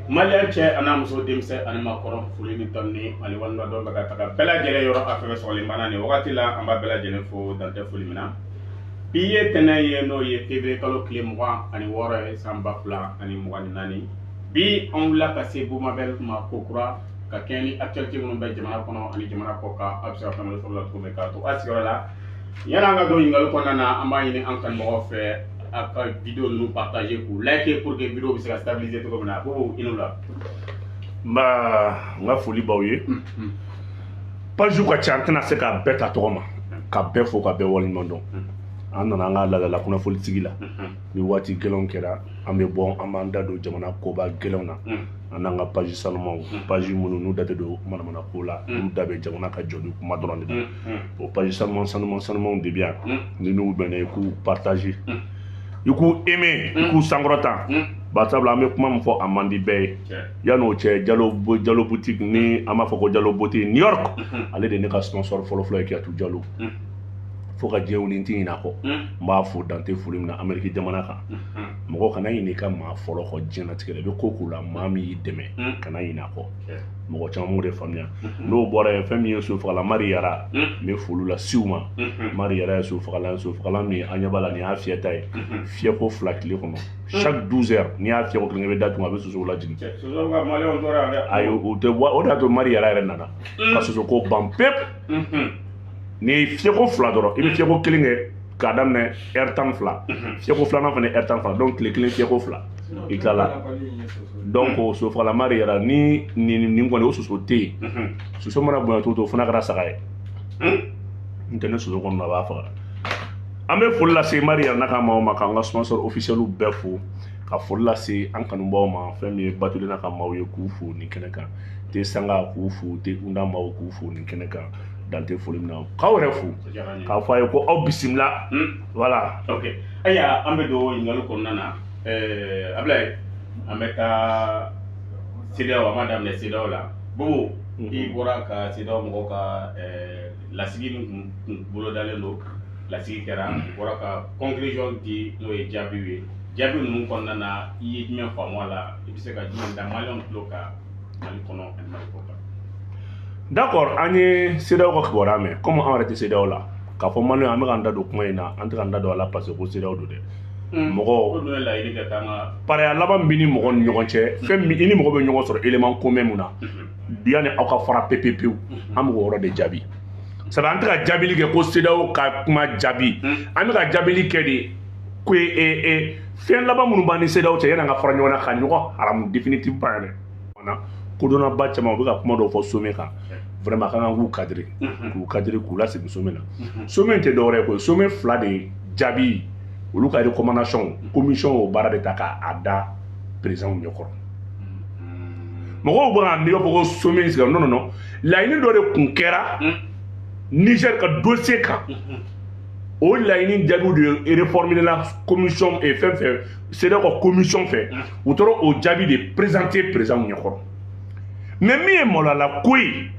Malien cɛ a n'a muso, denmisɛn ani maakɔrɔ, foli ni tanu ni ani waleɲumandɔn bɛ ka taga bɛɛ lajɛlen yɔrɔ. A fɛn fɛn sɔgɔlen banna nin wagati la, an b'a bɛɛ lajɛlen fo dantɛ foli min na. Bi ye tɛnɛn ye, n'o ye février kalo tile 26 ye, san 2024. Bi an wulila ka se Bumabel ma kokura ka kɛɲɛ ni actualité minnu bɛ jamana kɔnɔ ani jamana kɔ kan. A bɛ se ka fɛn dɔ sɔrɔ la cogo min k'a to a sigiyɔrɔ la. Yanni an ka don ɲininkali kɔnɔna na, an b'a ɲini an kanubagaw fɛ, a ka vidéo ninnu partager, k'u liker, pour que vidéo bɛ se ka stabiliser cogo min na. Bobo, i n'u la. N ba, n ka foli b'aw ye. Page ka ca, an tɛna se k'a bɛɛ ta tɔgɔ ma ka bɛɛ fo ka bɛɛ waleɲuman dɔn. An nana an ka laadala kunnafoni sigi la. Ni waati gɛlɛnw kɛra, an bɛ bɔ, an b'an da don jamana koba gɛlɛnw na. An n'an ka page sanumaw, page minnu n'u da tɛ don manamana ko la, n'u da bɛ jamana ka jɔli kuma dɔrɔn de la, o page sanuman sanuman sanumanw de bɛ yan. Ni n'u bɛnna, i k'u partager, i k'u aimer, i k'u sankɔrɔta, barisabula an bɛ kuma min fɔ, a man di bɛɛ ye. Yan'o cɛ, Jalo, Jalo Boutique, ni an b'a fɔ ko Jalo Beauté New York, ale de ye ne ka sponsor fɔlɔfɔlɔ ye. Kiyatu Jalo, fo ka diɲɛ wuli, n ti ɲinɛ a kɔ. N b'a fo dante foli min na Amérique jamana kan. Mɔgɔ kana ɲinɛ i ka maa fɔlɔ kɔ diɲɛlatigɛ la. I bɛ ko k'o la, maa min y'i dɛmɛ, kana ɲinɛ a kɔ. Mɔgɔ caman b'o de faamuya. N'o bɔra yen, fɛn min ye sofagala Mari Yara, n bɛ foli lase u ma. Mari Yara ye sofagalan ye, sofagalan min an ɲɛ b'a la, nin y'a fiyɛta ye, fiyɛko fila tile kɔnɔ, chaque 12 heures. N'i y'a fiyɛ ko kelen, i bɛ datugu, a bɛ sosow lajigin. Ayi, o tɛ bɔ. O de y'a to Mari Yara yɛrɛ nana ka soso ko ban pewu. Ni ye fiyɛko fila dɔrɔn, i bɛ fiyɛko kelen kɛ k'a daminɛ heure 12, fiyɛko filanan fana heure 12, donc tile kelen fiyɛko fila, i tilala. Donc sofagala Mari Yara, ni nin kɔni, o soso tɛ yen. Soso mana bonya cogo o cogo, fo n'a kɛra saga ye, n tɛ ne soso kɔnɔ, a b'a faga. An bɛ foli lase Mari Yara n'a ka maaw ma, k'an ka sponsor officiel bɛɛ fo, ka foli lase an kanubaw ma. Fɛn min ye Batuli n'a ka maaw ye, k'u fo nin kɛnɛ kan, te sanga k'u fo, te unda maaw k'u fo nin kɛnɛ kan dante foli min na, k'aw yɛrɛ fo, k'a fɔ a ye ko aw bisimila, voilà. Ok, ayiwa, an bɛ don ɲininkali kɔnɔna na. Abulaye, an bɛ taa CEDEAO, an b'a daminɛ CEDEAO la. Bobo, i bɔra ka CEDEAO mɔgɔw ka lasigi min kun bolodalen don, lasigi kɛra, u bɔra ka conclusion di, n'o ye jaabiw ye. Jaabi ninnu kɔnɔna na, i ye jumɛn faamu a la? I bɛ se ka jumɛn da maliyɛnw tulo kan Mali kɔnɔ ani Mali kɔ kan? D'accord, an ye CEDEAO ka kibaruya mɛn. Comme an yɛrɛ tɛ CEDEAO la, k'a fɔ maliyɛn, an bɛ k'an da don kuma in na, an tɛ k'an da don a la parce que ko CEDEAO don dɛ. Mɔgɔ o dun ye laɲini kɛ k'an ka pareya laban min b'i ni mɔgɔ ni ɲɔgɔn cɛ, fɛn min i ni mɔgɔ bɛ ɲɔgɔn sɔrɔ, élément commun mun na, yanni aw ka fara pewu pewu, an bɛ k'o yɔrɔ de jaabi. Sabu an tɛ ka jaabili kɛ ko CEDEAO ka kuma jaabi, an bɛ ka jaabili kɛ de ko fɛn laban minnu b'an ni CEDEAO cɛ, yanni an ka fara ɲɔgɔn na ka ɲɔgɔn haramu définitivement yɛrɛ. Kodɔnnaba caman, u bɛ ka kuma dɔw fɔ sommet kan. Vraiment, a ka kan k'u cadrer, k'u cadrer, k'u lasegin sommet na. Sommet tɛ dɔwɛrɛ ye koyi, sommet fila de ye jaabi, olu ka recommandation, commission y'o baara de ta k'a da président ɲɛkɔrɔ. Mɔgɔw bɛ ka miiri fɔ ko sommet in sigira. Non, non, non, laɲini dɔ de kun kɛra Niger ka dossier kan. O laɲini jaabiw de réformer la commission et fɛn fɛn CEDEAO ka commission fɛ, u taara o jaabi de présenter président ɲɛkɔrɔ. Mais min ye maloyala ko ye,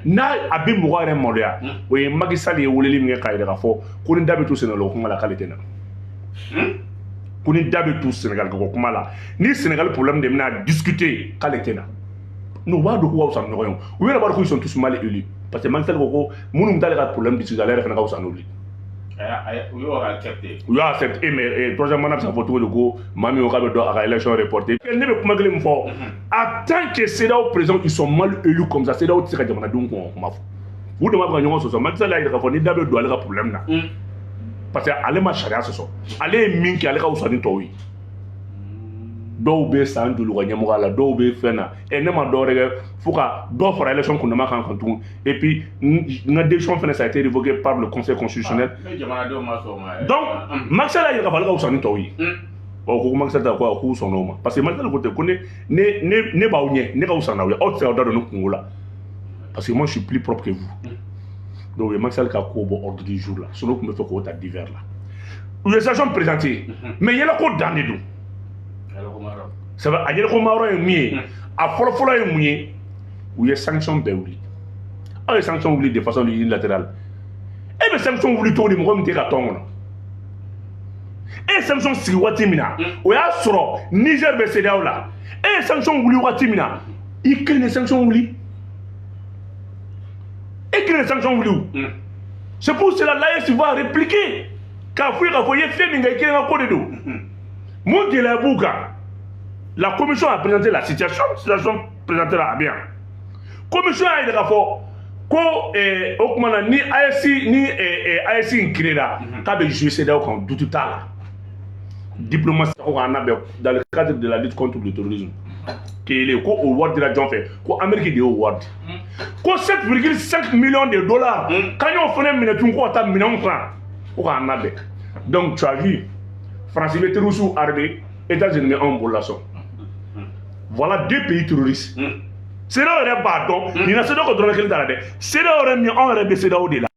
n'a a bɛ mɔgɔ yɛrɛ maloya, o ye Macky Sall ye weleli min kɛ k'a yira k'a fɔ ko ni da bɛ to Sénégal ko kuma la, k'ale tɛ na. Ko ni da bɛ to Sénégal ko kuma la, ni Sénégal problème de bɛna discuter, k'ale tɛ na. N'u b'a dɔn k'u ka fisa ni ɲɔgɔn ye, u yɛrɛ b'a dɔn qu'ils sont tous mal élus, parce que Macky Sall ko ko minnu t'ale ka problème discuter, ale yɛrɛ fana ka fisa n'olu ye. U y'o accepté. U y'a accepté, mais troisième mandat bɛ se ka fɔ cogo di ko maa min ko k'a bɛ dɔn a ka élection reporté? Ne bɛ kuma kelen min fɔ, en tant que CEDEAO président, ils sont mal élus comme ça, CEDEAO tɛ se ka jamanadenw kɔn ka kuma fɔ. U dama bɛ ka ɲɔgɔn sɔsɔ. Macky Sall y'a jira k'a fɔ ni da bɛ don ale ka problème na, parce que ale ma sariya sɔsɔ, ale ye min kɛ, ale ka fisa ni tɔw ye. Dɔw bɛ san joli ka ɲɛmɔgɔya la, dɔw bɛ fɛn na. Ɛ, ne ma dɔwɛrɛ kɛ fo ka dɔ fara élection kundama kan kan tugun. Et puis n ka décision fana, ça a été révoqué par le Conseil constitutionnel. Ne jamanadenw ma sɔn o ma. Donc Macky Sall y'a jira k'a fɔ ale ka fisa ni tɔw ye. Ɔ, ko Macky Sall ta ko k'u sɔnna o ma, parce que Macky Sall ko ten ko ne b'aw ɲɛ, ne ka fisa n'aw ye, aw tɛ se k'aw da don ne kungo la, parce que moi, je suis plus propre que vous. Donc u ye Macky Sall ka ko bɔ ordre du jour la, sinon u tun bɛ fɛ k'o ta divers la. U ye session présenté, mais yɛlɛko dan de don. Ça va, a yɛlɛko ma yɔrɔ ye mun ye? A fɔlɔ-fɔlɔ ye mun ye? U ye sanction bɛɛ wuli. Aw ye sanction wuli de façon unilatérale. E bɛ sanction wuli cogo di mɔgɔ min tɛ ka tɔn kɔnɔ? E ye sanction sigi waati min na, o y'a sɔrɔ Niger bɛ CEDEAO la. E ye sanction wuli waati min na, i kelen de sanction wuli, e kelen de sanction wuli o. C'est pour cela, l'AES va répliquer k'a fɔ i ye k'a fɔ i ye fɛn min kɛ, i kelen ka ko de don. Mun gɛlɛya b'u kan? La commission a présenté la situation, situation présentée là bien. Commission y'a yira k'a fɔ ko o tuma na ni AES ni AES in créera, k'a bɛ jouer CEDEAO kan, doute t'a la. Diplomatie ko k'an labɛn dans le cadre de la lutte contre le terrorisme. Kelen ko o wari dira jɔn fɛ? Ko Amérique de y'o wari di. Ko 7,5 millions de dollars, k'an y'o fana minɛ tun ko ka taa minɛnw san ko k'an labɛn. Donc tu as vu, France bɛ terroristes armé, États-Unis bɛ anw bolola sɔn. Voilà deux pays terroristes. CEDEAO yɛrɛ b'a dɔn nin na. CEDEAO ka dɔrɔmɛ kelen t'a la dɛ. CEDEAO yɛrɛ min, anw yɛrɛ bɛ CEDEAO de la.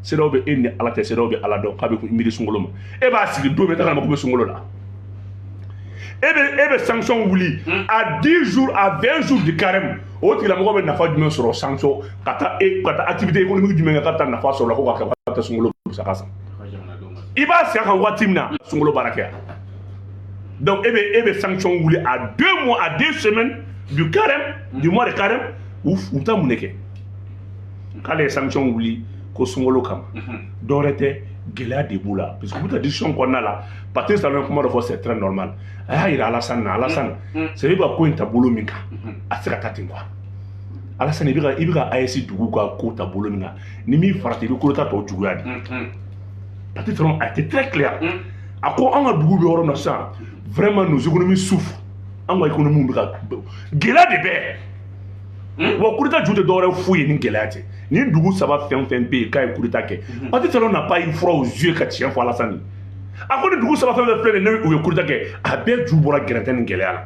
CEDEAO bɛ e ni Ala cɛ, CEDEAO bɛ Ala dɔn k'a bɛ miiri sunkalo ma. E b'a sigi don min, e t'a kalama ko bɛ sunkalo la. E bɛ sanction wuli à 10 jours, à 20 jours du carême. O tigilamɔgɔ bɛ nafa jumɛn sɔrɔ sanction ka taa e ka taa activité économique jumɛn kɛ ka taa nafa sɔrɔ la ko ka kɛ ka taa sunkalo musaka san? I b'a sigi a kan waati min na, sunkalo baara kɛ yan. Donc e bɛ sanction wuli à 2 mois, à 2 semaines du carême, du mois de carême. U taa mun de kɛ k'ale ye sanction wuli ko sunkalo kama? Dɔwɛrɛ tɛ, gɛlɛya de b'u la, parce que u bɛ taa décision kɔnɔna la. Patrice Talon ye kuma dɔ fɔ, c'est très normal. A y'a yira Alassane na. Alassane, c'est i bɛ ka ko in ta bolo min kan, a tɛ se ka taa ten quoi. Alassane, i bɛ ka AES dugu ka ko ta bolo min kan, ni min farati, i bɛ kolota tɔ juguya de. Patrice Talon a été très clair. A ko an ka dugu bɛ yɔrɔ min na sisan, vraiment nos économies souffrent. An ka économie bɛ ka gɛlɛya de bɛɛ wa. Coup d'État ju tɛ dɔwɛrɛ foyi ye ni gɛlɛya tɛ. Nin dugu saba fɛn fɛn bɛ yen k'a ye coup d'État kɛ, Patrice Talon n'a pas eu froid aux yeux ka tiɲɛ fɔ Alassane ye. A ko ni dugu saba fɛn fɛn filɛ nin ye, n'u ye coup d'État kɛ, a bɛɛ ju bɔra gɛrɛntɛ ni gɛlɛya la.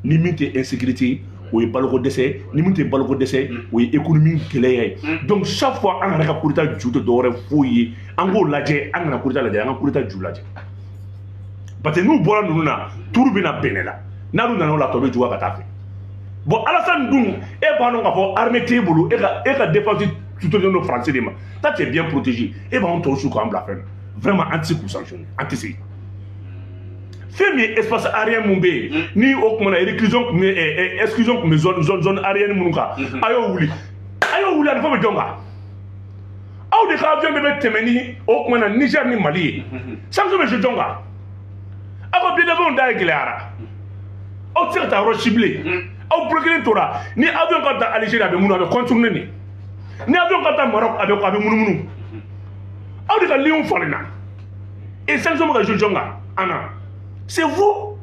Ni min tɛ insécurité, o ye baloko dɛsɛ. Ni min tɛ baloko dɛsɛ, o ye économie gɛlɛya ye. Donc chaque fois, an yɛrɛ ka coup d'État ju tɛ dɔwɛrɛ foyi ye. An k'o lajɛ, an kana coup d'État lajɛ, an ka coup d'État ju lajɛ, parce que n'u bɔra ninnu na, turu bɛna bɛnɛ la. N'a dun nana o la, tɔ bɛ juguya ka taa fɛ. Bon, Alassane dun, e b'a dɔn k'a fɔ armée t'e bolo, e ka défense tutolen don Français de ma. Ta t'es bien protégé, e b'anw tɔw su k'an bila fɛn na. Vraiment, an tɛ se k'u sanctionner, an tɛ se. Fɛn min ye espace aérien mun bɛ yen, ni o kumana réclusion tun bɛ, exclusion tun bɛ zone aérienne minnu kan, a y'o wuli, a y'o wuli. A nafa bɛ jɔn kan? Aw de ka avion bɛɛ bɛ tɛmɛ ni o kumana Niger ni Mali ye. Sanction bɛ jouer jɔn kan? Aw ka billet d'avion da gɛlɛyara, aw tɛ se ka taa yɔrɔ si bilen, aw bloqué tora. Ni avion ka taa Algérie, a bɛ munnu, a bɛ contourner. Ni avion ka taa Maroc, a bɛ munumunu. Aw de ka ligne falenna et sanction bɛ ka jouer jɔn kan? An na, c'est vous.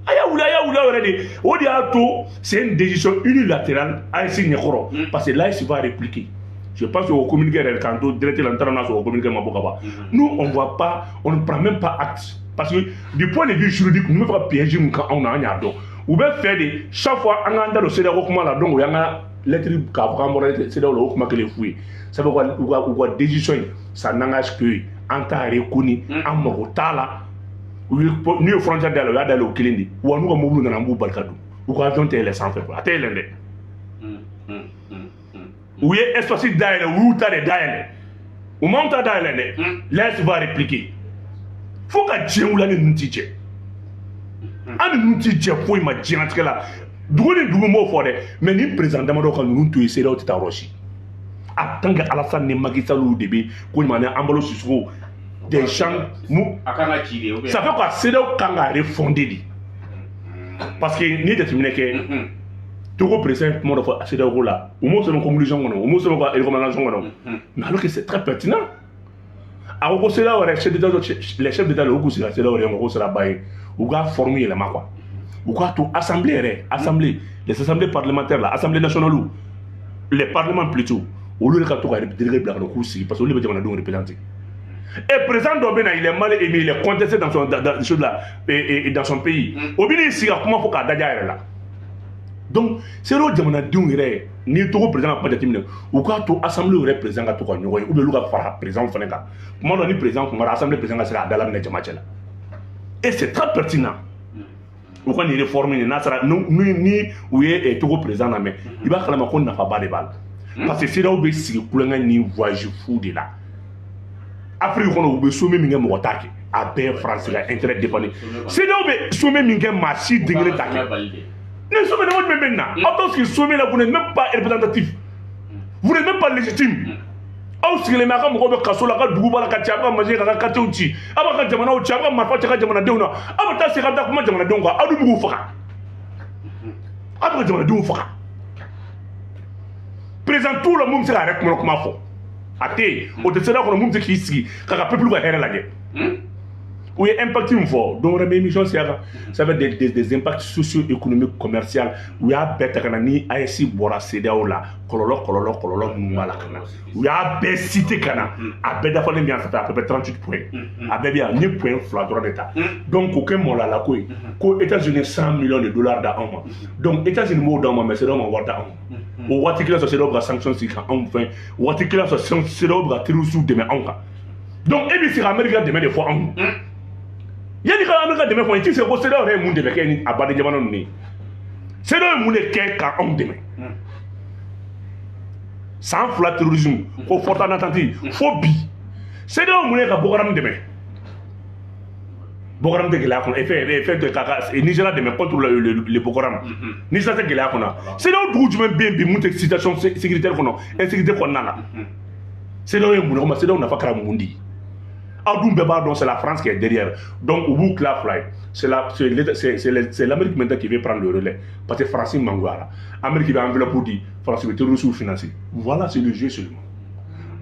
A y'a wuli, a y'a wuli aw yɛrɛ de. O de y'a to c'est une décision unilatérale AES ɲɛkɔrɔ, parce que l'AES va répliquer. Je pense qu'au communiqué yɛrɛ k'an to direct la, n taara n'a sɔrɔ o communiqué ma bɔ ka ban. Nous, on voit pas, on ne prend même pas acte, parce que du point de vue juridique, nous bɛ fɛ ka piège mun kan anw na, an y'a dɔn. U bɛ fɛ de chaque fois an k'an da don CEDEAO kuma la. Donc o y'an ka lettre k'a fɔ k'an bɔra CEDEAO la, o kuma kelen f'u ye. Ça fait u ka décision in, ça n'engage que an t'a reconnu, an mago t'a la. U ye n'u ye frontière dayɛlɛ, u y'a dayɛlɛ o kelen de wa. N'u ka mobili nana, an b'u barika don. U ka avion tɛ yɛlɛ sanfɛ, a tɛ yɛlɛ dɛ. U ye espace dayɛlɛ, u y'u ta de dayɛlɛ, u m'anw ta dayɛlɛ dɛ. L'AES va répliquer fo ka diɲɛ wuli. An ni ninnu ti jɛ, an ni ninnu ti jɛ foyi ma diɲɛlatigɛ la. Dugu ni dugu m'o fɔ dɛ, mais ni président damadɔ ka ninnu to yen, CEDEAO tɛ taa yɔrɔ si. En tant que Alassane ni Macky Sall de bɛ ko ɲuman ni Embalo Sissoco, des gens mu A kan ka ci de ou bien? Ça fait quoi? CEDEAO kan ka refonder de, parce que n'i ye jateminɛ kɛ, Togo président ye kuma dɔ fɔ CEDEAO ko la, u m'o sɛbɛn conclusion kɔnɔ, u m'o sɛbɛn ka recommandation kɔnɔ, mais alors que c'est très pertinent. A ko ko CEDEAO yɛrɛ chef d'état, les chefs d'état, u k'u sigi ka CEDEAO yɛrɛ ko sera ba ye, u k'a forme yɛlɛma quoi. U k'a to assemblée yɛrɛ, assemblée, les assemblées parlementaires la, assemblée nationale, les parlements plutôt, olu yɛrɛ ka to ka délégué bila ka na k'u sigi, parce que olu de bɛ jamanadenw représenter. Et président dɔ bɛ na, il est mal aimé, il est contesté dans son dans, dans, chose là, et dans son pays. O bɛ n'i sigi ka kuma fɔ k'a daja a yɛrɛ la. Donc CEDEAO jamanadenw yɛrɛ, n'i Togo président ka kuma jateminɛ, u k'a to assemblée yɛrɛ président ka to ka ɲɔgɔn ye, ou bien olu ka fara président fana kan. Kuma dɔ ni président kumara, assemblée président ka se k'a da laminɛ jama cɛ la. Et c'est très pertinent. U ka nin réforme nin, n'a sera ni u ye Togo président lamɛn, i b'a kalama ko nafaba de b'a la, parce que CEDEAO bɛ sigi kulonkɛ ni voyage fu de la Afrique kɔnɔ. U bɛ sommet min kɛ, mɔgɔ t'a kɛ. A bɛɛ ye Faransi ka intérêt défendu. CEDEAO bɛ sommet min kɛ, maa si den kelen t'a kɛ. Ni sommet dama jumɛn bɛ nin na? Aw t'aw sigi sommet la, vous n'êtes même pas représentatif, vous n'êtes même pas légitime. Aw sigilen bɛ, a ka mɔgɔw bɛ kaso la, a ka dugu b'a la ka ci, a bɛ ka machine k'a ka quartier ci, a b'a ka jamanaw ci, a bɛ ka marifa ci a ka jamanadenw na. Aw bɛ taa sigi, a bɛ taa kuma jamanadenw kan, aw dun bɛ k'u faga, aw bɛ ka jamanadenw faga. Président t'u la mun bɛ se k'a yɛrɛ kuma fɔ, a tɛ yen. O tɛ CEDEAO kɔnɔ mun bɛ se k'i sigi k'a ka peuple ka hɛrɛ lajɛ. U ye impact min fɔ, don wɛrɛ bɛ émission sigi a kan, ça fait des impacts socio-économiques, commercial. U y'a bɛɛ ta ka na ni AES bɔra CEDEAO la, kɔlɔlɔ kɔlɔlɔ kɔlɔlɔ minnu b'a la ka na, u y'a bɛɛ cité ka na. A bɛɛ dafalen bɛ yan, ça fait à peu près 38 points. A bɛɛ bɛ yan, n ye point 2 dɔrɔn de ta. Donc k'o kɛ mɔlala ko ye ko États-Unis 100 millions de dollars da anw ma. Donc États-Unis b'o d'anw ma, mais CEDEAO ma wari da anw ma. O waati kelen sɔrɔ, CEDEAO bɛ ka sanction sigi ka anw fɛn. O waati kelen sɔrɔ, CEDEAO bɛ ka terroristes dɛmɛ anw kan. Donc e bɛ se ka Amérique ka dɛmɛ de fɔ anw ye. Yanni ka Amérique ka dɛmɛ fɔ, i tɛ se ko CEDEAO yɛrɛ ye mun dɛmɛ kɛ ni a baden jamana ninnu ye. CEDEAO ye mun de kɛ ka anw dɛmɛ? San 2 terrorisme ko forte en attente fo bi, CEDEAO mun ye ka Boko Haram dɛmɛ? Boko Haram tɛ gɛlɛya kɔnɔ, fɛn fɛn tɛ ka Nigéria dɛmɛ contre le Boko Haram. Nigéria tɛ gɛlɛya kɔnɔ. CEDEAO dugu jumɛn bɛ yen bi mun tɛ situation sécuritaire kɔnɔ, insécurité kɔnɔna la? CEDEAO ye mun de? Ko ma CEDEAO nafa kɛra mun de ye? Aw dun bɛɛ b'a dɔn, c'est la France qui est derrière. Donc u b'u tila fila ye. C'est la c'est c'est l'Amérique maintenant qui veut prendre le relais, parce que France mangoyara. Amérique bɛ enveloppe di, France bɛ terroristes financer. Voilà, c'est le jeu seulement.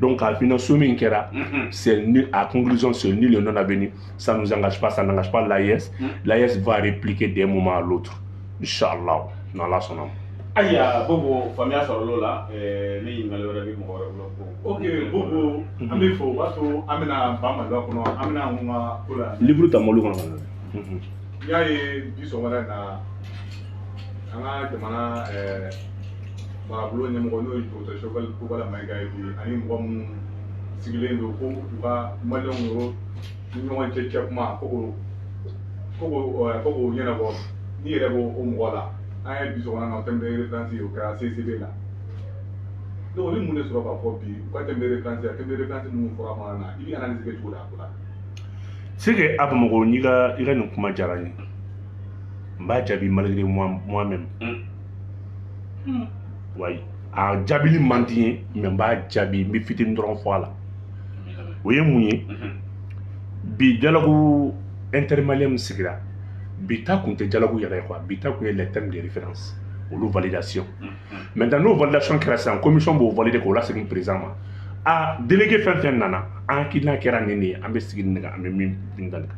Donc a financement min kɛra, c'est nul. À conclusion, c'est nul et non avenu. Ça nous engage pas, ça n'engage pas l'AES. L'AES va répliquer d'un moment à l'autre, inchallah, n'Allah sɔnna ma. Ayiwa Bobo, faamuya sɔrɔla o la. Ni ɲininkali wɛrɛ bɛ mɔgɔ wɛrɛ bolo ko. Ok Bobo, an bɛ fɔ o b'a to an bɛna ban Maliba kɔnɔ, an bɛna an ka ko la. Livre ta mobili kɔnɔ ka na. N y'a ye bi sɔgɔmada in na, an ka jamana marabolo ɲɛmɔgɔ, n'o ye docteur Choguel Kokalla Maïga ye bi, ani mɔgɔ minnu sigilen don ko u ka maliyɛnw yɔrɔ ni ɲɔgɔn cɛ cɛ kuma ko k'o ɲɛnabɔ, n'i yɛrɛ b'o o mɔgɔ la, an ye bi sɔgɔmada na o thème de référence ye, o kɛra CCB la. Donc olu mun de sɔrɔ k'a fɔ bi u ka thème de référence, thème de référence minnu fɔra kɔnɔna na, i bɛ analyse kɛ cogo di a ko la? C'est que a Bamakɔ, n'i ka i ka nin kuma diyara n ye, n b'a jaabi malgré moi moi-même. Wayi, a jaabili man di n ye, mais n b'a jaabi, n bɛ fitinin dɔrɔn fɔ a la. O ye mun ye? Bi dialogue intermalien min sigira bi, ta kun tɛ dialogue yɛrɛ ye quoi. Bi ta kun ye les thèmes de référence, olu validation. Maintenant, n'o validation kɛra sisan, commission b'o valider k'o lasegin président ma. A délégué fɛn fɛn nana, an hakilina kɛra nin de ye, an bɛ sigi nin de kan, an bɛ min min da nin kan.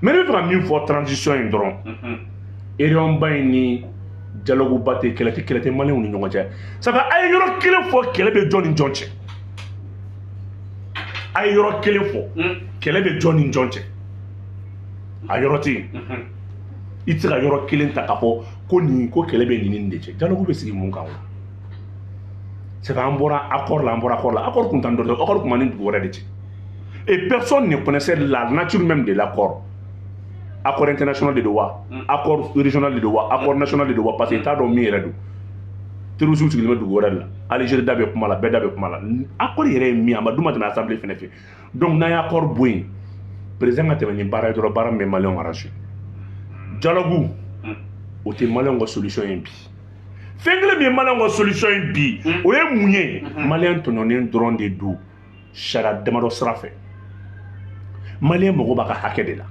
Mais ne bɛ fɛ ka min fɔ transition in dɔrɔn, réunion ba in ni dialogue ba tɛ, kɛlɛ tɛ, kɛlɛ tɛ maliyɛnw ni ɲɔgɔn cɛ. Ça fait a ye yɔrɔ kelen fɔ, kɛlɛ bɛ jɔn ni jɔn cɛ? A ye yɔrɔ kelen fɔ, kɛlɛ bɛ jɔn ni jɔn cɛ? A yɔrɔ tɛ yen. I tɛ se ka yɔrɔ kelen ta k'a fɔ ko nin ko kɛlɛ bɛ nin ni nin de cɛ. Dialogue bɛ sigi mun kan? O c'est fait, an bɔra accord la, an bɔra accord la. Accord kun t'an dɔ, accord kun b'an ni dugu wɛrɛ de cɛ, et personne ne connaissait la nature même de l'accord. Accord international de don wa, accord régional de don wa, accord national de don wa? Parce que i t'a dɔn min yɛrɛ don. Terroristes sigilen bɛ dugu wɛrɛ de la. Algérie da bɛ kuma la, bɛɛ da bɛ kuma la. Accord yɛrɛ ye min ye, a ma dun ma tɛmɛ assemblée fɛnɛ fɛ. Donc n'an ye accord bɔ yen, président ka tɛmɛ ni baara ye dɔrɔn, baara min bɛ maliyɛnw arranger. Dialogue, o tɛ maliyɛnw ka solution ye bi. Fɛn kelen min ye maliyɛnw ka solution ye bi, o ye mun ye? Maliyɛn tɔɲɔnen dɔrɔn de don sariya damadɔ sira fɛ. Maliyɛn mago b'a ka hakɛ de la.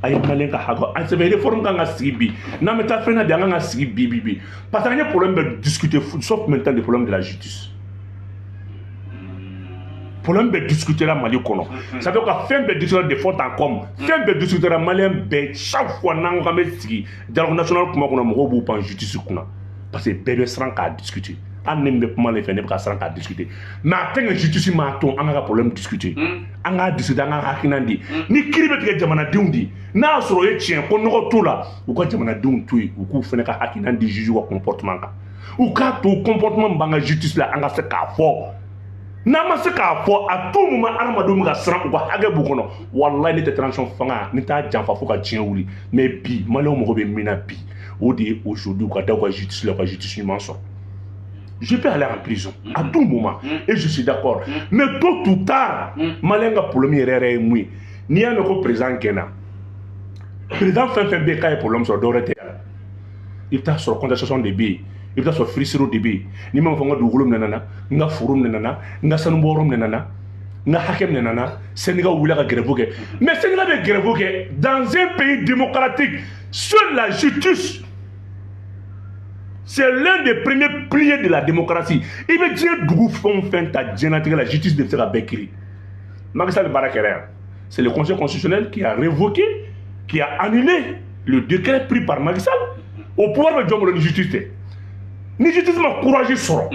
A ye maliyɛn ka hakɛ a sɛbɛn. Réforme kan ka sigi bi. N'an bɛ taa fɛn na bi, an kan ka sigi bi bi bi, parce que an ye problème bɛɛ discuter, sauf maintenant le problème de la justice. Problème bɛɛ discuter la Mali kɔnɔ, ça fait ka fɛn bɛɛ discuter de fond en comble, fɛn bɛɛ discuter la. Maliyɛn bɛɛ, chaque fois n'an ko k'an bɛ sigi dialogue national kuma kɔnɔ, mɔgɔw b'u pan justice kunna, parce que bɛɛ bɛ siran k'a discuter. Hali ne min bɛ kuma le fɛ, ne bɛ ka siran k'a discuter. Mais a tɛ que justice m'a to an ka problème discuter, an k'a discuter, an ka hakilina di. Ni kiiri bɛ tigɛ jamanadenw di, n'a y'a sɔrɔ o ye tiɲɛ ko nɔgɔ t'o la, u ka jamanadenw to yen, u k'u fana ka hakilina di juge ka comportement kan. U k'a to comportement min b'an ka justice la, an ka se k'a fɔ. N'an ma se k'a fɔ, à tout moment adamadenw bɛ ka siran, u ka hakɛ b'u kɔnɔ. Walayi, ne tɛ transition fanga, ne t'a janfa fo ka diɲɛ wuli. Mais bi, maliyɛnw mago bɛ min na bi, o de ye aujourd'hui u ka da u ka justice la, u ka justice ɲuman sɔrɔ. Je peux aller en prison à tout moment et je suis d'accord. Mais tôt ou tard, Malien ka problème yɛrɛ yɛrɛ ye mun ye? N'i y'a mɛn ko président gɛnna, président fɛn fɛn bɛ yen k'a ye problème sɔrɔ, dɔwɛrɛ tɛ. I bɛ taa sɔrɔ contestation de bɛ yen, i bɛ taa sɔrɔ filisiriw de bɛ yen. N'i m'a fɔ n ka dugukolo minɛna na, n ka foro minɛna na, n ka sanubɔyɔrɔ minɛna na, n ka hakɛ minɛna na, syndicat wulila ka grève kɛ. Mais syndicat bɛ grève kɛ dans un pays démocratique, seule la justice, c'est l'un des premiers piliers de la démocratie. I bɛ diɲɛ dugu fɛn o fɛn ta diɲɛlatigɛ la, justice de bɛ se ka bɛɛ kiiri. Macky Sall baara kɛra yan, c'est le Conseil constitutionnel qui a révoqué, qui a annulé le décret pris par Macky Sall. Au pouvoir bɛ jɔn bolo ni justice tɛ? Ni justice ma courage sɔrɔ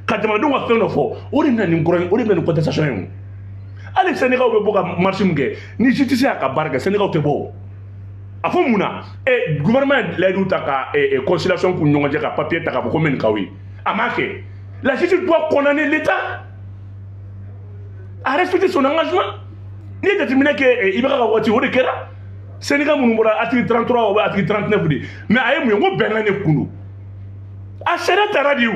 ka jamanadenw ka fɛn dɔ fɔ, o de bɛ na nin kɔrɔ, o de bɛ na nin contestation ye. O hali syndicat bɛ bɔ ka marche min kɛ, ni justice y'a ka baara kɛ, syndicat tɛ bɔ. O a fɔ mun na? Ɛ, gouvernement ye layidu ta ka conciliation k'u ni ɲɔgɔn cɛ, ka papier ta k'a fɔ ko n bɛ nin k'aw ye, a m'a kɛ. La justice doit condamner l'État à respecter son engagement. N'i ye jateminɛ kɛ, IBK ka waati, o de kɛra. Syndicat minnu bɔra, article 33 o bɛ article 39 de, mais a ye mun ye? N ko bɛnkan de kun don. A sariya taara de, o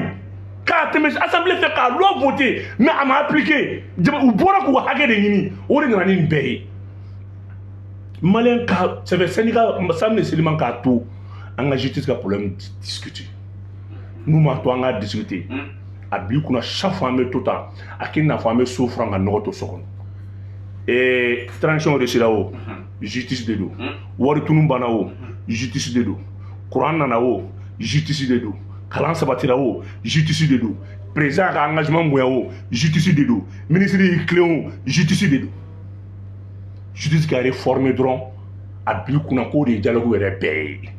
k'a tɛmɛ assemblée fɛ k'a loi voté, mais a ma appliqué. U bɔra k'u hakɛ de ɲini, o de nana ni nin bɛɛ ye. Malien ka sɛbɛ syndicat Sam Seliman k'a to an ka justice ka problème discuter, n'u m'a to an ka discuter, a b'i kunna chaque fois an bɛ to tan, a k'i n'a fɔ an bɛ so furan ka nɔgɔ to so kɔnɔ. Ee, transition réussira o, justice de don. Wari tunu banna o, justice de don. Courant nana o, justice de don. Kalan sabatira o, justice de don. Président ka engagement bonya o, justice de don. Ministre y'i tilen o, justice de don. Justice ka réformer dɔrɔn, a b'i kunna k'o de ye dialogue yɛrɛ bɛɛ ye.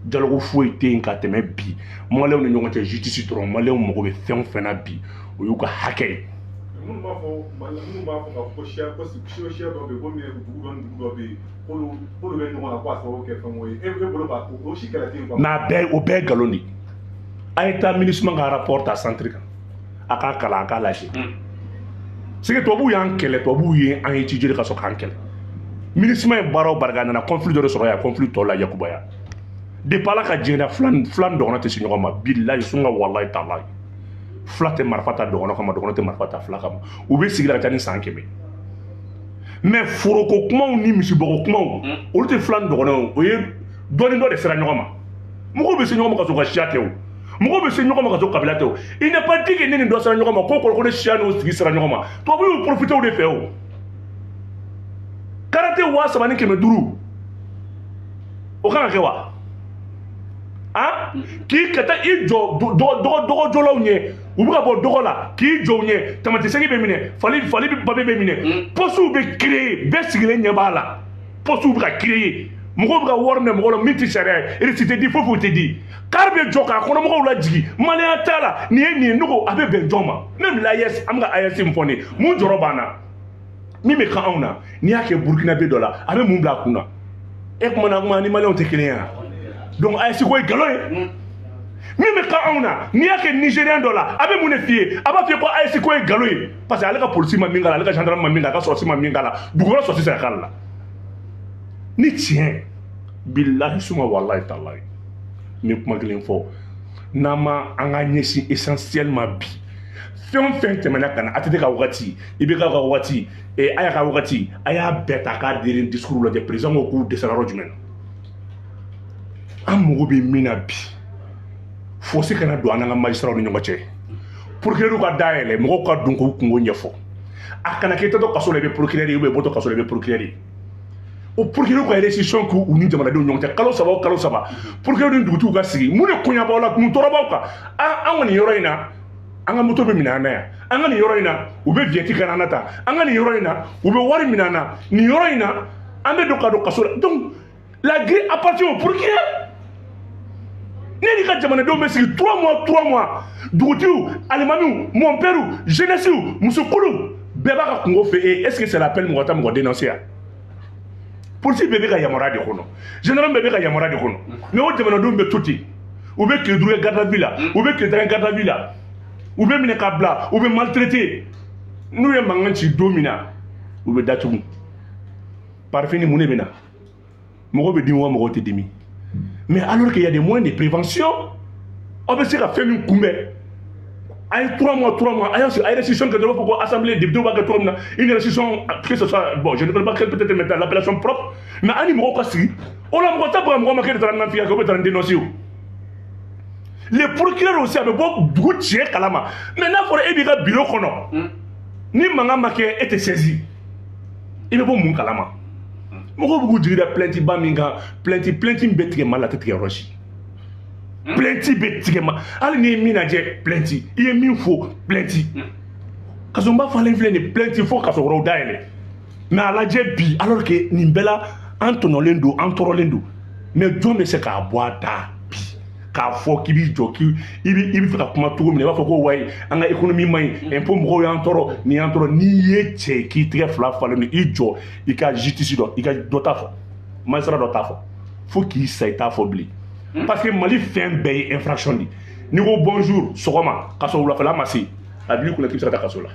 Dialogue foyi tɛ yen ka tɛmɛ bi Maliyɛnw ni ɲɔgɔn cɛ, justice dɔrɔn. Maliyɛnw mago bɛ fɛn o fɛn na bi, o y'u ka hakɛ ye. Minnu b'a fɔ, minnu b'a fɔ k'a fɔ ko siya, ko siya dɔ bɛ yen, ko min dugu dɔ ni dugu dɔ bɛ yen, k'olu bɛ ɲɔgɔn na, ko a sababu kɛ fɛn o ye, e bolo ka o si kɛlɛ tɛ yen quoi. Mais a bɛɛ, o bɛɛ ye nkalon de ye. A ye taa MINUSMA ka rapport ta centre kan, a k'a kalan, a k'a lajɛ. C'est que tubabuw y'an kɛlɛ, tubabuw ye an étudier ka sɔrɔ k'an kɛlɛ. MINUSMA ye baara o baara kɛ, a nana conflit dɔ de sɔrɔ yan, conflit tɔ la yakubaya. Depuis Ala ka diɲɛ da, fila fila ni dɔgɔnɔ tɛ se ɲɔgɔn ma. Bilayi sunka, walayi talayi, fila tɛ marifa ta dɔgɔnɔ kama, dɔgɔnɔ tɛ marifa ta fila kama. U bɛ sigi la ka taa ni san 100. Mais foroko kumaw ni misibɔgɔ kumaw, olu tɛ fila ni dɔgɔnɔ ye. O ye dɔɔni dɔ de sera ɲɔgɔn ma. Mɔgɔw bɛ se ɲɔgɔn ma ka sɔrɔ ka siya tɛ o, mɔgɔw bɛ se ɲɔgɔn ma ka sɔrɔ kabila tɛ o. Il n'est pas dit que ne ni dɔ sera ɲɔgɔn ma k'o kɔrɔ ko ne siya n'o tigi sera ɲɔgɔn ma. Tubabu y'u profité o de fɛ. O karate 3500, o kan ka kɛ wa? Han, k'i ka taa i jɔ dɔgɔjɔlaw ɲɛ, u bɛ ka bɔ dɔgɔ la, k'i jɔ u ɲɛ, tamati segi bɛ minɛ, fali bɛ papier bɛ minɛ, postew bɛ créer, bɛɛ sigilen ɲɛ b'a la, postew bɛ ka créer, mɔgɔw bɛ ka wari minɛ mɔgɔw la min tɛ sariya ye, reçu tɛ di, foyi foyi tɛ di, car bɛ jɔ k'a kɔnɔmɔgɔw lajigin, maliyɛn t'a la. Nin ye nin ye, ne ko a bɛ bɛn jɔn ma? Même l'AES, an bɛ ka AES min fɔ nin ye, mun jɔrɔ b'an na? Min bɛ kan anw na, n'i y'a kɛ Burukina bɛ dɔ la, a bɛ mun bila a kun na? E kuma na kuma ni Maliyɛnw tɛ kelen ye wa? Donc AES ko ye nkalon ye. Min bɛ kan anw na, n'i y'a kɛ Nigérien dɔ la, a bɛ mun de f'i ye? A b'a f'i ye ko AES ko ye nkalon ye, parce que ale ka polisi ma min k'a la, ale ka gendarme ma min k'a la, a ka sɔrɔdasi ma min k'a la, dugu wɛrɛ sɔrɔdasi tɛ se ka k'ale la. Ni tiɲɛ, bilahi suma walahi talahi, n bɛ kuma kelen fɔ, n'an ma an ka ɲɛsin essentiel ma bi, fɛn o fɛn tɛmɛna ka na, ATT ka wagati, IBK ka wagati, Aya ka wagati, a y'a bɛɛ ta k'a dernier discours lajɛ, président ko k'u dɛsɛra yɔrɔ jumɛn na? An mago bɛ min na bi, fosi kana don an n'an ka magistrat ni ɲɔgɔn cɛ. Procureur ka dayɛlɛ, mɔgɔw ka don k'u kungo ɲɛfɔ. A kana kɛ i taatɔ kaso la i bɛ procureur ye, ou bien i bɔtɔ kaso la i bɛ procureur ye. O procureur ka restitution k'u ni jamanadenw ɲɔgɔn cɛ kalo saba o kalo saba, procureur ni dugutigiw ka sigi, mun de koɲa b'aw la, mun tɔɔrɔ b'aw kan? An ka nin yɔrɔ in na, an ka moto bɛ minɛ an na yan, an ka nin yɔrɔ in na, u bɛ vignette kana an na tan, an ka nin yɔrɔ in na, u bɛ wari minɛ an na, nin yɔrɔ in na, an bɛ don ka don kaso la. Donc la grille appartient au procureur. Ne ni ka jamanadenw bɛ sigi 3 mois, 3 mois, dugutigiw, alimamiw, mɔnpɛriw, jeunesse, musokuluw, bɛɛ b'a ka kungo fɛ. E, est ce que c'est la peine mɔgɔ ta mɔgɔ dénoncer yan? Polisi bɛɛ bɛ ka yamaruya de kɔnɔ, gendarme bɛɛ bɛ ka yamaruya de kɔnɔ, mais o jamanadenw bɛ to ten, u bɛ tile 5 kɛ garde à vue la, u bɛ tile 10 kɛ garde à vue la, u bɛ minɛ ka bila, u bɛ maltraité. N'u ye mankan ci don min na, u bɛ datugu. Par finir, mun de bɛ na? Mɔgɔw bɛ dimi wa mɔgɔw tɛ dimi? Mais alors qu'il y a des moyens de prévention, aw bɛ se ka fɛn min kunbɛn. A ye 3 mois, 3 mois, a y'a sigi, a ye restitution kɛ dɔrɔn, i b'a fɔ ko assemblée député b'a kɛ cogo min na, une restitution, que ce soit, bon, je ne connais pas quelle peut-être maintenant l'appellation propre, mais an ni mɔgɔw ka sigi o la, mɔgɔ t'a baga mɔgɔ ma k'e de taara nafiya kɛ ou bien taara dénoncer. O les procureurs aussi, a bɛ bɔ dugu tiɲɛ kalama. Mais n'a fɔra e b'i ka bureau kɔnɔ, ni mankan ma kɛ, e tɛ saisi, i bɛ bɔ mun kalama? Mɔgɔw bɛ k'u jigi da plainte ba min kan, plainte min bɛ tigɛ Mali la, a tɛ tigɛ yɔrɔ si. Plainte bɛ tigɛ ma, hali n'i ye min lajɛ, plainte, i ye min fɔ, plainte. Kasonba falen filɛ nin, plainte fo kaso wɛrɛw dayɛlɛ. Mais a lajɛ bi, alors que nin bɛɛ la, an tɔɲɔlen don, an tɔɔrɔlen don, mais jɔn bɛ se k'a bɔ a da bi k'a fɔ k'i b'i jɔ, k'i i bɛ fɛ ka kuma cogo min na, i b'a fɔ ko wayi, an ka économie man ɲi, impôt mɔgɔw y'an tɔɔrɔ, nin y'an tɔɔrɔ? N'i ye cɛ k'i tɛgɛ fila falen don, i jɔ i ka justice dɔ, i ka dɔ t'a fɔ, magistrat dɔ t'a fɔ, fo k'i sa, i t'a fɔ bilen, parce que Mali fɛn bɛɛ ye infraction de ye. N'i ko bonjour sɔgɔma ka sɔrɔ wulafɛla ma se, a b'i kunna k'i bɛ se ka taa kaso la.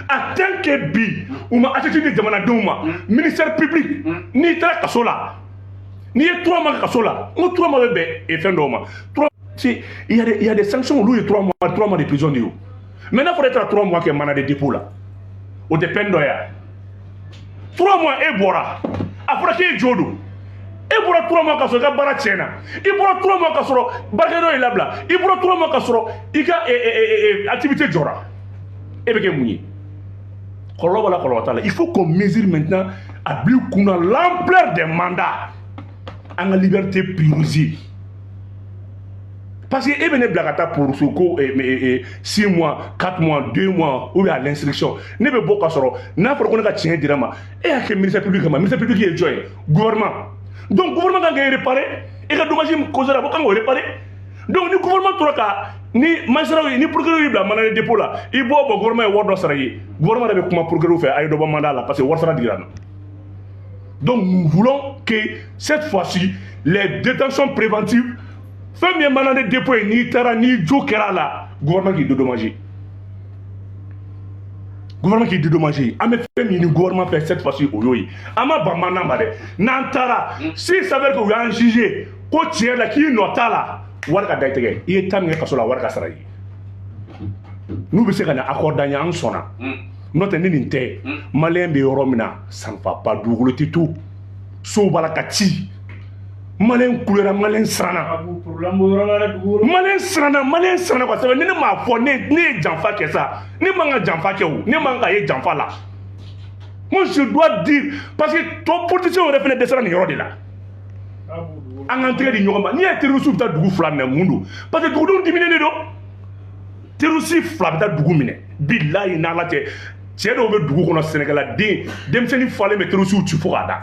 A tant que bi u ma attitude di jamanadenw ma, ministère public, n'i taara kaso la, n'i ye 3 mois kɛ kaso la, n ko 3 mois bɛ bɛn fɛn dɔw ma, 3, c'est il y a des sanctions, olu ye 3 mois, 3 mois de prison de ye. O mais n'a fɔra e taara 3 mois kɛ mandat de dépôt la, o tɛ peine dɔ ye wa? 3 mois, e bɔra, a fɔra k'e jo don, e bɔra 3 mois ka sɔrɔ i ka baara tiɲɛna, i bɔra 3 mois ka sɔrɔ baarakɛdɔ y'i labila, i bɔra 3 mois ka sɔrɔ i ka activité jɔra, e bɛ kɛ mun ye? Kɔlɔlɔ b'a la, kɔlɔlɔ t'a la. Il faut qu'on mesure maintenant, a bila i kunna l'ampleur des mandats, an ka liberté priorisée, parce que e bɛ ne bila ka taa pour ko 6 mois, 4 mois, 2 mois, ou bien à l'instruction, ne bɛ bɔ ka sɔrɔ n'a fɔra ko ne ka tiɲɛ dira ma, e y'a kɛ ministère public kama. Ministère public ye jɔn ye? Gouvernement. Donc gouvernement kan k'e réparer, e ka dommage min causé la, ko kan k'o réparer. Donc ni gouvernement tora ka ni magistrat ye, ni procureur y'i bila mandat de dépôt la, i bɔ bɔ, gouvernement ye wari dɔ sara i ye, gouvernement yɛrɛ bɛ kuma procureur fɛ, a ye dɔ bɔ mandat la, parce que wari sara digira na. Donc nous voulons que cette fois-ci, les détentions préventives, fɛn min ye mandat de dépôt ye, n'i taara, n'i jo kɛra a la, gouvernement k'i dédommager, gouvernement k'i dédommager. An bɛ fɛn min ɲini gouvernement fɛ cette fois-ci, o y'o ye. An ma ban mandat ma dɛ. N'an taara, s'il s'avère que u y'an jugé ko tiɲɛ la k'i nɔ t'a la, wari ka da i tɛgɛ, i ye temps min kɛ kaso la, wari ka sara i ye. N'u bɛ se ka na accord d'an ye, an sɔnna. N'o tɛ, ni nin tɛ, malien bɛ yɔrɔ min na, ça ne va pas. Dugukolo tɛ to, sow b'a la ka ci, malien kulera, malien siranna. Abu, problème b'o yɔrɔ la dɛ, dugukolo. Malien siranna, malien siranna quoi. Sabu ni ne m'a fɔ, ne ye janfa kɛ sa, ne man ka janfa kɛ o, ne man ka ye janfa la. Moi, je dois dire, parce que tɔ politicien yɛrɛ fɛnɛ dɛsɛra nin yɔrɔ de la. Abu, dugukolo. An k'an tɛgɛ di ɲɔgɔn ma. N'i ye terroriste bɛ taa dugu fila minɛ, mun don? Parce que dugudenw diminen de don. Terroriste fila bɛ taa dugu minɛ, bilayi, n'Ala cɛ, cɛ dɔw bɛ dugu kɔnɔ, sɛnɛkɛladen denmisɛnnin falen bɛ terroriste ci fo k'a da.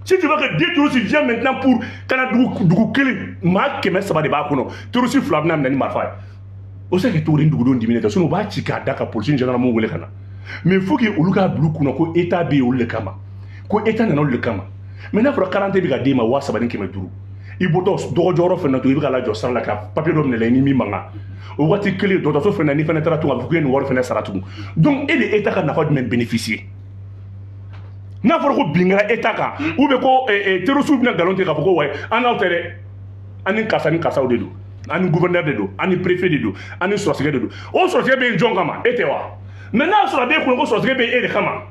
Si tu veux que deux terroristes viennent maintenant pour ka na dugu kelen, maa 300 de b'a kɔnɔ, terroriste fila bɛna minɛ ni marifa ye, o bɛ se ka kɛ cogo di ni dugudenw diminen tɛ? Sinon u b'a ci k'a da ka polisi ni gendarme wele ka na. Mais il faut que olu k'a bila u kunna ko état bɛ yen olu de kama, ko état nana olu de kama. Mais n'a fɔra 40 bɛ ka d'e ma 3500, i bɔtɔ dɔgɔjɔyɔrɔ fɛnɛ na tugun, i bɛ ka lajɔ sara la ka papier dɔ minɛ la i ni min man kan, o waati kelen dɔgɔtɔrɔso fɛnɛ na, n'i fɛnɛ taara tugun, a bɛ fɔ k'e ye nin wari fɛnɛ sara tugun. Donc e de état ka nafa jumɛn bénéficier? N'a fɔra ko bin kɛra état kan, ou bien ko terroriste bɛna nkalon tigɛ k'a fɔ ko wayi, an n'aw tɛ dɛ, an ni karisa ni karisaw de don, an ni gouverneur de don, an ni préfet de don, an ni sɔrɔsikɛ de don. O sɔrɔsikɛ bɛ yen jɔn kama? E tɛ wa? Mais n'a sɔrɔ a b'e kunna ko sɔrɔsikɛ bɛ e de kama,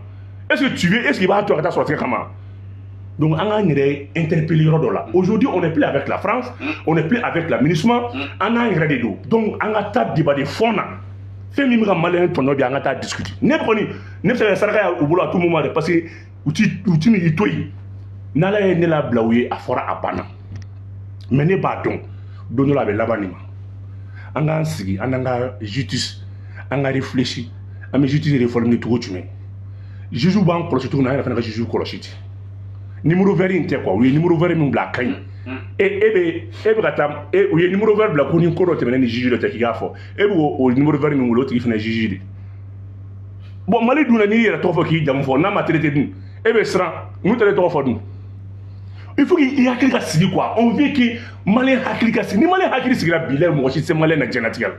est ce que tu veux, est ce que i b'a to a ka taa sɔrɔsikɛ kama? Donc an k'an yɛrɛ interpeller yɔrɔ dɔ la. Aujourd'hui, on n'est plus avec la France, on n'est plus avec la MINUSMA, an n'an yɛrɛ de don. Donc an ka taa débat de fond na, fɛn min bɛ ka malien tɔɲɔ bi, an ka taa discuter. Ne kɔni, ne bɛ se ka kɛ saraka ye u bolo à tout moment dɛ, parce que u ti i to yen. N'Ala ye ne labila u ye, a fɔra, a banna. Mais ne b'a dɔn, don dɔ la a bɛ laban nin ma. An k'an sigi, an n'an ka justice, an ka réfléchir, an bɛ justice réformer cogo jumɛn? Juge b'an kɔlɔsi cogo min na, an yɛrɛ fana ka juge kɔlɔsi ten. Numéro vert in tɛ quoi, u ye numéro vert min bila, a ka ɲi. E bɛ ka taa e, u ye numéro vert bila ko ni ko dɔ tɛmɛna ni juge dɔ cɛ, k'i k'a fɔ, e bɛ o numéro vert min wele, o tigi fana ye juge de. Bon, Mali dun na, n'i yɛrɛ tɔgɔ fɔ k'i jamu fɔ, n'a ma traité dun, e bɛ siran. N'u tɛ tɔgɔ fɔ dun, il faut qu'il hakili ka sigi quoi. On veut que malien hakili ka sigi. Ni malien hakili sigira, bilayi, mɔgɔ si tɛ se malien na diɲɛlatigɛ la,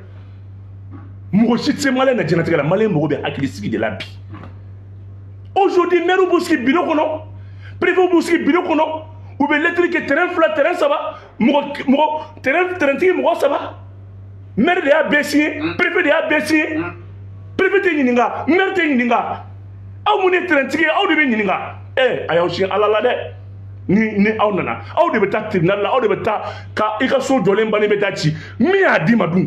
mɔgɔ si tɛ se malien na diɲɛlatigɛ la. Malien mago bɛ hakili sigi de la bi. Aujourd'hui, maire b'u sigi bureau kɔnɔ, préfet b'u sigi bureau kɔnɔ, u bɛ lettre kɛ, terrain fila, terrain saba, mɔgɔ mɔgɔ terrain terrain tigi mɔgɔ saba. Maire de y'a bɛɛ signé, préfet de y'a bɛɛ signé. Préfet tɛ ɲininka, maire tɛ ɲininka. Aw mun ye terrain tigi ye, aw de bɛ ɲininka. Ɛ, a y'aw sin Ala la dɛ. Ni aw nana, aw de bɛ taa tribunal la, aw de bɛ taa ka i ka so jɔlen bannen bɛ taa ci. Min y'a d'i ma dun,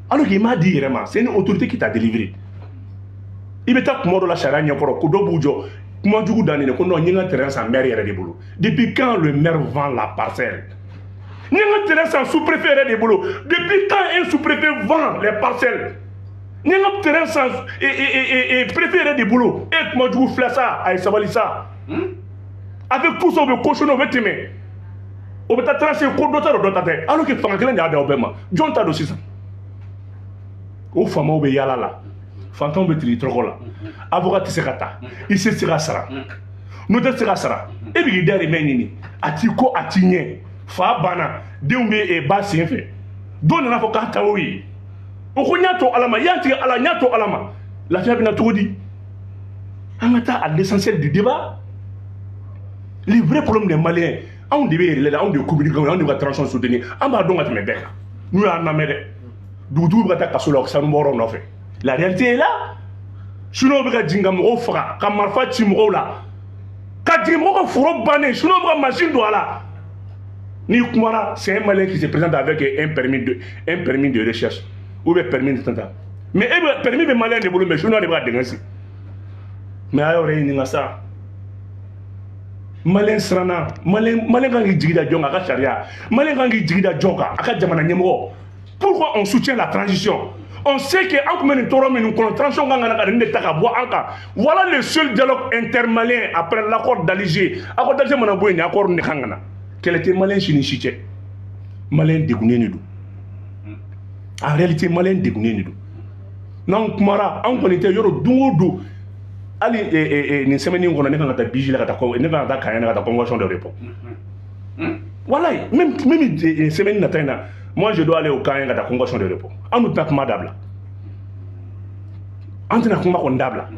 alors qu'il m'a dit yɛrɛ ma, c'est une autorité qui t'a délivré. I bɛ taa kuma dɔ la sariya ɲɛkɔrɔ, ko dɔ b'u jɔ kuma jugu dannen ko non, n ye n ka terrain san maire yɛrɛ de bolo. Depuis quand le maire vend la parcelle? N ye n ka terrain san sous-préfet yɛrɛ de bolo. Depuis quand un sous-préfet vend les parcelles? N ye n ka terrain san préfet yɛrɛ de bolo. E kuma jugu filɛ sa, a ye sabali sa. Avec tout ça, u bɛ cautionner, u bɛ tɛmɛ, o bɛ taa trancher ko dɔ ta don, dɔ ta tɛ, alors que fanga kelen de y'a d'aw bɛɛ ma. Jɔn ta don sisan? O faamaw bɛ yaala la, fantanw bɛ tiri tɔgɔ la. Avocat tɛ se ka ta, i se tɛ se ka sara, notaire tɛ se ka sara, e bɛ k'i dahirimɛ ɲini, a t'i ko, a t'i ɲɛ. Fa banna, denw bɛ ba sen fɛ. Dɔw nana fɔ k'a ta y'o ye, o ko n y'a to Ala ma, i y'a tigɛ Ala, n y'a to Ala ma. Lafiya bɛ na cogo di? An ka taa à l'essentiel du débat, les vrais problèmes des Maliens. Anw de bɛ yɛrɛ la, anw de ye communicants, anw de bɛ ka transition soutenir, an b'a dɔn ka tɛmɛ bɛɛ kan. N'u y'an lamɛn dɛ, dugutigiw bɛ ka taa kaso la sanubɔyɔrɔ nɔfɛ. La réalité est là. Sinon bɛ ka jigin ka mɔgɔw faga, ka marifa ci mɔgɔw la, ka jigin mɔgɔw ka foro bannen. Sinon bɛ ka machine don a la. N'i kumara, c'est un Malien qui se présente avec un permis de recherche ou bien permis de tanta. Mais e bɛ permis bɛ Malien de bolo, mais sinon de bɛ ka dingɛ sen. Mais a y'o yɛrɛ ɲininka sa. Malien siranna. Malien kan k'i jigi da jɔn kan? A ka sariya. Malien kan k'i jigi da jɔn kan? A ka jamana ɲɛmɔgɔ. Pourquoi on soutient la transition? On sait que an tun bɛ nin tɔɔrɔ minnu kɔnɔ, transition kan ka na ka nin de ta ka bɔ an kan. Voilà le seul dialogue intermalien après l'accord d'Alger. Accord d'Alger mana bɔ yen, nin accord de kan ka na. Kɛlɛ tɛ Malien si ni si cɛ. Malien degunnen de don. En réalité, Malien degunnen de don. N'anw kumara, anw kɔni tɛ yɔrɔ don o don. Hali nin semaine in kɔnɔ, ne kan ka taa Biji la, ka taa, ne kan ka taa Kaɲɛ, ka taa convention de repos. Walayi, même semaine nata in na, moi je dois aller au Kaɲɛ ka taa convention de repos. An dun tɛna kuma dabila, an tɛna kuma kɔni dabila.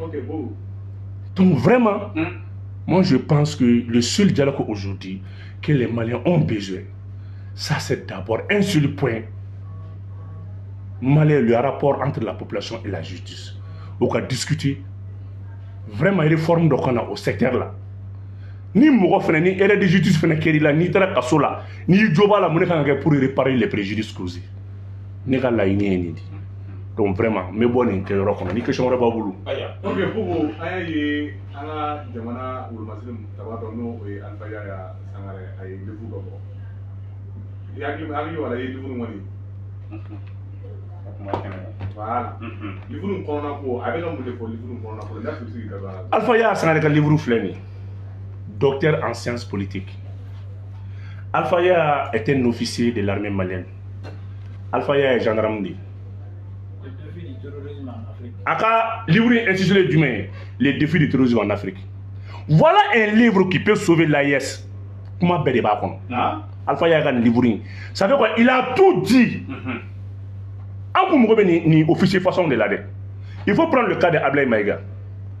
Donc vraiment, moi je pense que le seul dialogue aujourd'hui que les Maliens ont besoin, ça c'est d'abord un seul point malien, le rapport entre la population et la justice. O ka discuter vraiment, réforme dɔ ka na o secteur la. Ni mɔgɔ fɛnɛ ni erreur de justice fɛnɛ kɛr'i la, n'i taara kaso la, n'i jo b'a la, mun de kan ka kɛ pour réparer les préjudices causés? Ne ka laɲini ye nin de. Donc vraiment, n bɛ bɔ nin kɛyɔrɔ kɔnɔ ni question wɛrɛ b'aw bolo. Ok Bobo, an y'a ye an ka jamana wolomasiri tabatɔ, n'o ye Alpha Yaya Sangare, a ye livre dɔ bɔ. I hakili b'a la, i ye livre kɔni. Voilà. Livre in kɔnɔna ko, a bɛ ka mun de fɔ livre in kɔnɔna ko la? N'a sɔrɔ i bɛ se k'i da don a la. Alpha Yaya Sangare ka livre filɛ nin ye, docteur en sciences politiques. Alpha Yaya est un officier de l'armée malienne. Alpha Yaya est gendarme de. Le défi du terrorisme en Afrique. A ka livre intitulé jumɛn ye? Les défis du terrorisme en Afrique. Voilà un livre qui peut sauver l'AES. Kuma bɛɛ de b'a kɔnɔ. Alpha Yaya ka nin livre in, ça fait quoi? Il a tout dit. An kun mago bɛ nin officier façon de la dɛ. Il faut prendre le cas de Ablaye Maïga.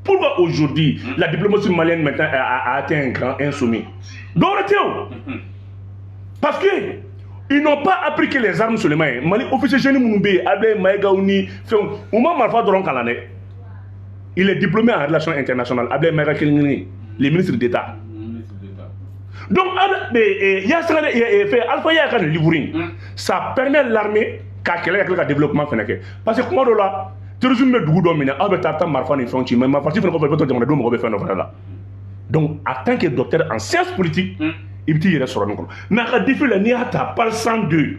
Pourquoi aujourd'hui la diplomatie malienne maintenant a atteint un sommet? Dɔwɛrɛ tɛ o, parce que ils n'ont pas appris que les armes seulement. Mali officier jeune minnu bɛ yen, Ablaye Maïga ni fɛnw, u ma marifa dɔrɔn kalan dɛ. Il est diplômé en relations internationales, Ablaye Maïga kelen kelen, le ministre d'État. Donc Yaya fɛ, Alpha Yaya ka nin livre in, ça permet l'armée ka kɛlɛ, ka tila ka développement fɛnɛ kɛ, parce que kuma dɔ la, terrorisme bɛ dugu dɔ minɛ, aw bɛ taa marifa ni fɛnw ci, mais marifa ci fɛnɛ kɔfɛ, i bɛ to jamanadenw mago bɛ fɛn dɔ fɛnɛ la. Donc en tant que docteur en sciences politiques, i bɛ t'i yɛrɛ sɔrɔ nin kɔnɔ. Mais a ka défi la, n'i y'a ta page 102,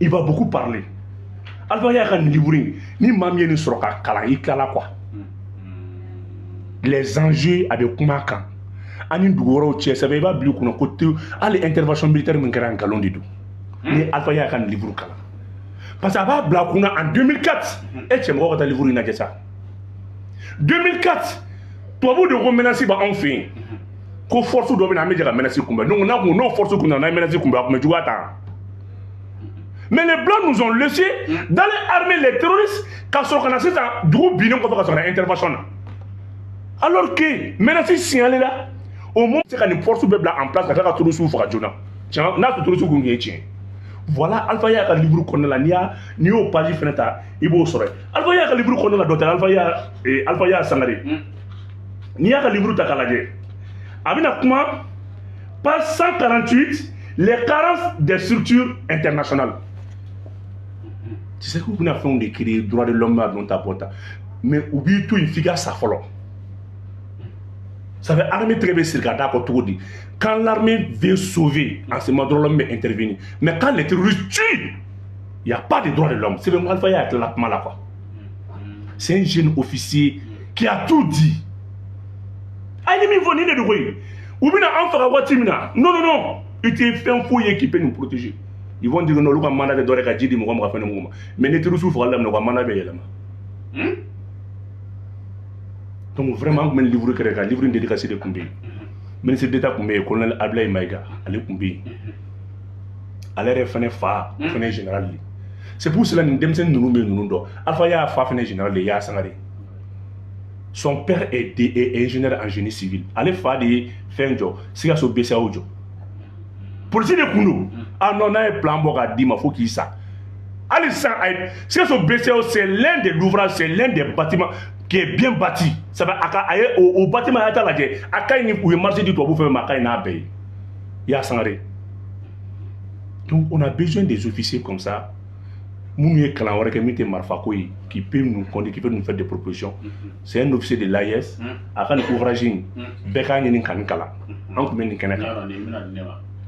il va beaucoup parler. Alpha Yaya ka nin livre in, ni maa min ye nin sɔrɔ ka kalan, i tilala quoi. Les enjeux, a bɛ kuma kan an ni dugu wɛrɛw cɛ. Sɛbɛn i b'a bila i kunna ko te hali intervention militaire min kɛra, nkalon de don. Ni Alpha Yaya ka nin livre kalan, parce que a b'a bila a kunna en 2004, e cɛ, mɔgɔw ka taa livre in lajɛ sa. 2004, tubabuw de ko menace b'anw fɛ yen, ko force dɔ bɛ na, an bɛ jɛ ka menace kunbɛn. Donc n'a kun n'o force kun nana, n'an ye menace kunbɛn, a kun bɛ juguya tan. Mais les Blancs nous ont laissé d'aller armer les terroristes, ka sɔrɔ ka na sisan dugu binnen kɔfɛ, ka sɔrɔ ka na intervention na, alors que menace signalé la au moment se ka nin force bɛɛ bila en place ka tila ka terroristes faga joona. Tiɲɛ n'a sɔrɔ terroristes kun ye tiɲɛ. Voilà, Alpha Yaya ka livre kɔnɔna la, n'i y'o page fɛnɛ ta, i b'o sɔrɔ yen. Alpha Yaya ka livre kɔnɔna la, docteur Alpha Yaya, Alpha Yaya Sangare, n'i y'a ka livre ta k'a lajɛ, a bɛna kuma page 148, les carences des structures internationales. Tu sais k'u bɛna fɛnw de créer, droit de l'homme b'a dɔn ta bɔ ta, mais u b'i to yen f'i ka sa fɔlɔ. Ça fait armée tɛgɛ bɛ siri ka d'a kɔ cogo di? Quand l'armée veut sauver, en ce moment, droit de l'homme bɛ intervenir, mais quand les terroristes tuent, il y a pas de droit de l'homme. Sɛbɛn Alpha y'a tilala kuma la quoi. C'est un jeune officier qui a tout dit. A ye min fɔ nin de don koyi. U bɛna an faga waati min na, non, non, non, i tɛ fɛn foyi ye qui peut nous protéger. Ils vont dire que non, olu ka mandat tɛ dɔ wɛrɛ ka ji di mɔgɔ ma ka fɛn di mɔgɔ ma, mais ni terroristes fagali daminɛ, u ka mandat bɛ yɛlɛma. Donc vraiment, an tun bɛ livre kɛrɛ kan, livre in dédicace de tun bɛ yen. Ministre d'État tun bɛ yen, colonel Abdoulaye Maïga, ale tun bɛ yen. Ale yɛrɛ fɛnɛ fa fɛnɛ ye général de. C'est pour cela nin denmisɛnnin ninnu bɛ ninnu dɔn. Alpha y'a fa fɛnɛ général de ye, Yaya Sangare. Son père est ingénieur en génie civil. Ale fa de ye fɛn jɔ, Sikaso BCEAO jɔ, polisi de kun don. Ah non, n'a ye plan bɔ k'a d'i ma fo k'i sa. Hali sisan a ye Sikaso BCEAO, c'est l'un des ouvrages, c'est l'un des bâtiments qui est bien bâti. Ça va, a ka a ye o bâtiment, a y'a ta lajɛ, a ka ɲi ni u ye marché di tubabu fɛn ma, a ka ɲi n'a bɛɛ ye, Yaya Sangare. Donc on a besoin des officiers comme ça, minnu ye kalan wɛrɛ kɛ min tɛ marifako ye, qui peut nous conduire, qui peut nous faire des propositions. C'est un officier de l'AES. A ka nin ouvrage in, bɛɛ k'a ɲini ka nin kalan. An tun bɛ nin kɛnɛ kan.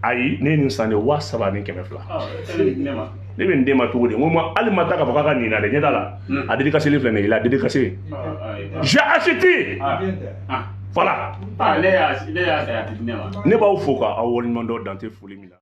Ayi, ne ye nin san de 3200. Ne bɛ nin d'e ma cogo di? N ko ma hali ma taa k'a fɔ k'a ka nin na dɛ, ɲɛ t'a la. A dédicacé filɛ nin ye, il a dédicacé. J'ai acheté. Voilà. Ne y'a san, a tɛ di ne ma. Ne b'aw fo ka aw waleɲuman dɔn, dan tɛ foli min na.